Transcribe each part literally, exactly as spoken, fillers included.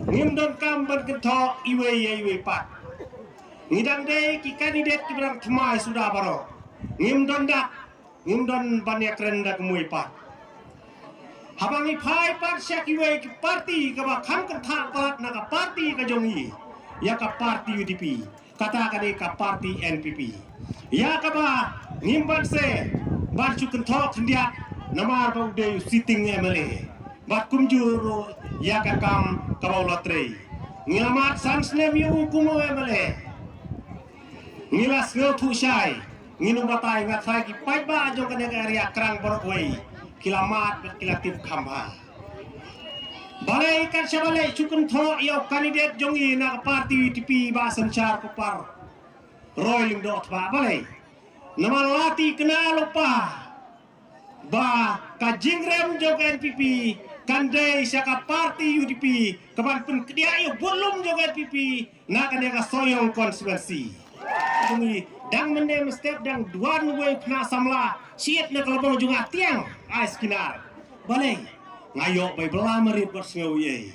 Ngim don kam ban kynthoh iwei ïa iwei pat. Ngi dang dei ki kandidet kiba dang thymmai suda baroh. Ngim don dak, ngim don ban ïakren da kumwei pat. Haba ngi phai pat sha kiwei ki parti kaba kham kyntha palat na ka parti ka jong ngi, ïa ka parti U D P, kata ka dei ka parti N P P, ïa kaba ngim banse ban shu kynthoh khyndiat namar ba u dei u sitting M L A, bad kumjuh ruh ïa ka kam kaba u la trei. Ngi la mad san snem ïa u kum u M L A. Ngi la sngewthuh shai. Ngin ym batai, nga tharai ki paidbah jong kane ka area Krang baroh kawei ki la mad bad ki la tip kham bha. Balei kan shaba leh shu kynthoh ïa u kandidet jong ngi na ka parti U D P, Bah Synshar Kupar Roy Lyngdoh Tbah? Balei? Namar la thikna lypa ba ka jingrem jong ka N P P kan dei sha ka parti U D P kaban pynkdiah ïa u budlum jong ka N P P na kane ka Sohiong constituency. Jong ngi dang mynne mynstep dang duwan wei phna samla, shit na ka labong jong nga tiang ai Skinner. Balei? Nga ïoh bai bylla marit wat sngew ei.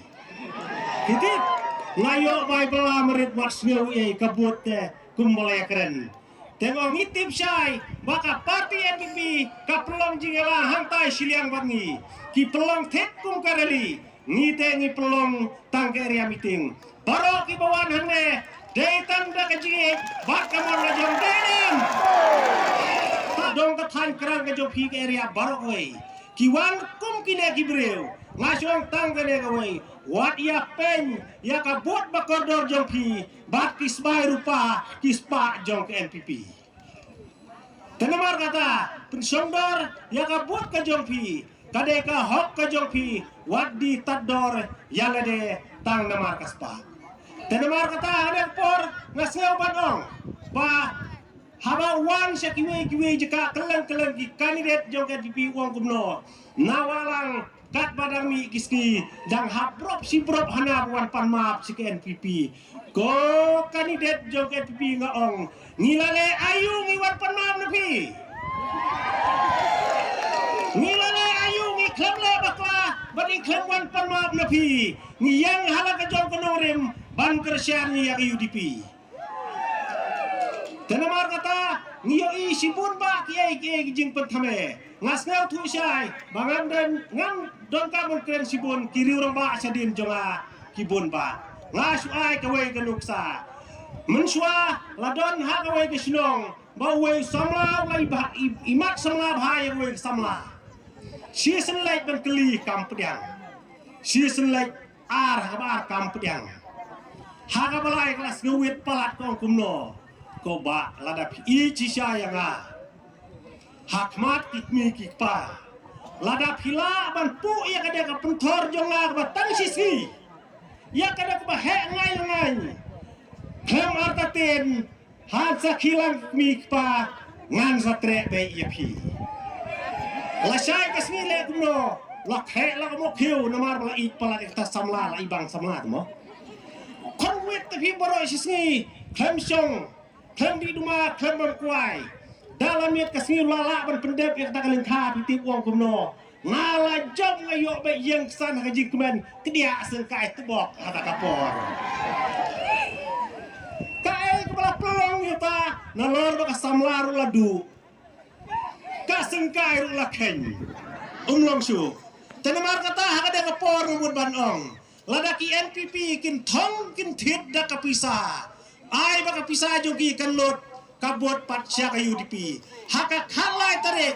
Ki tip, nga ïoh bai bylla marit wat sngew ei, ka vote te kum ba la ïakren. Te nga ong ngi tip shai ba ka parti N P P ka pynlong jingïalang hangtai shiliang bad ngi. Ki pynlong thik kum ka rally, ngi te ngi pynlong tang ka area meeting. Baroh kiba wan hangne dei tang da ka jingïeit bad ka mon la jong, dei ne em? Ka dong ka thaiñ Krang ka jong phi ka area baroh kawei ki wan kum kine ki briew. Nga shu ong tang kane kawei, wat ïa pyn ïa ka vote ba kordor jong phi bad ki sbai rupa ki spah jong ka N P P. Te namar kata, pynshongdor ïa ka vote ka jong phi, ka dei ka hok ka jong phi, wat die tad dor ïa lade tang namar ka spah. Te namar kata, ha kane ka por nga sngew ban ong ba haba wan sha kiwei kiwei jaka, kylleng kylleng ki kandidet jong ka N P P u ong kumno, na Wahlang katba dang mih ki sngi dang hap brop shi brop hana ba wan pan map sha ka N P P. Ko kandidet jong ka N P P, nga ong, ngi la leh aïu ngi wan pan map na phi? Ngi la leh aïu, ngi khlem leh bakla bad ngi khlem wan pan map na phi? Ngi ïeng ha la ka jong ka nongrim ban kyrshan ïa ka U D P. Te namar kata, ngi ïohi shibun bah kiei kiei ki jingpynthame. Nga sngewthuh shai ba ngam don, ngam don ka ban kren shibun, ki riew rangbah shadien jong nga ki bun bah. Nga shu ai kawei ka nuksa. Mynshuwa la don ha kawei ka shnong ba uwei u samla u la i bha, i, i mat samla bha ïa uwei u samla. Shisien leit ban kylli kam pdiang. Shisien leit ar ha kaba ar kam pdiang. Ha kaba lai ka la sngewit palat, ka ong kumno? Ko bah, lada phi ïeit shisha ïa nga ha khmat ki kmie ki kpa, lada phi lah ban puh ïa kane ka pynthor jong nga kaba tang shi sngi, ïa kane kaba heh ngai ngai, khlem artatien, han sa khih lang kmie kpa, ngan sa treh beit ïa phi. Lashai ka sngi leh kumno? La khreh la ka mawkhiew namar ba la ïeit palat ïa kata samla, la i bang samla te mo. Khon wit te phi baroh shi sngi, khlem shong, khlem dih duma, khlem bam kwai. Da la miet ka sngi la lah ban pyndep ïa kata ka lyngkha, phi tip u ong kumno? Nga la jop, nga ïoh beit ïing ksan ha ka jingkmen, kdiah syngkai tbok ha kata ka por. Kaei kaba la pynlong ïa uta, nalor ba ka samla ruh la duh, ka syngkai ruh la kheiñ, um long shuh. Te namar kata ha kata ka por nga mut ban ong, lada ki N P P kin thong kin thied da ka pisa, ai ba ka pisa jong ki kan lut, ka vote pat sha ka U D P. Ha ka khatlai tarik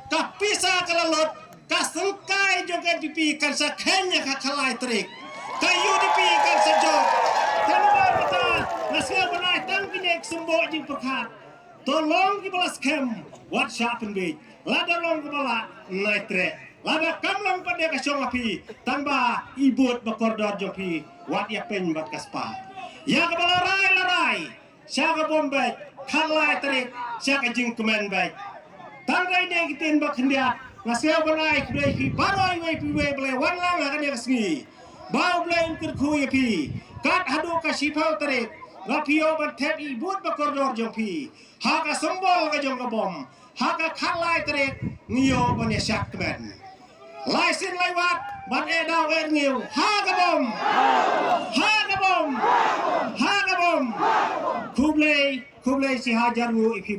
ka pisa ka la lut, ka syngkai jong ka N P P kan sa kheiñ ha ka khatlai tarik. Ka U D P kan sa jop. Te namar kata nga sngew ban ai tang kine ki symboh jingpyrkhat. To long kiba la skhem, wat shah pynbeit. Lada long kaba lah, nai treh. Lada kam long pat de ka shong ha phi, tang ba i vote ba kordor jong phi, wat ïa pyn bad ka spah. Ïa kaba la rai la rai, sha ka bom beit, khatlai tarik sha ka jingkmen beit. Tang dei ne ki ktien ba khyndiat, nga sngew ban ai khublei phi baroh iwei pa iwei ba la wan lang ha kane ka sngi. Ba U Blei un kyrkhu ïa phi. Kat haduh ka shiphew tarik, ba phi ïoh ban thep ïa i vote ba kordor jong phi ha ka symbol ka jong ka bom. Ha ka khatlai tarik ngi ïoh ban ïa shad kmen. Lai sien lai wat ban eh daw eh rngiew ha ka bom. Khublei, khublei shi hajar nguh ïa phi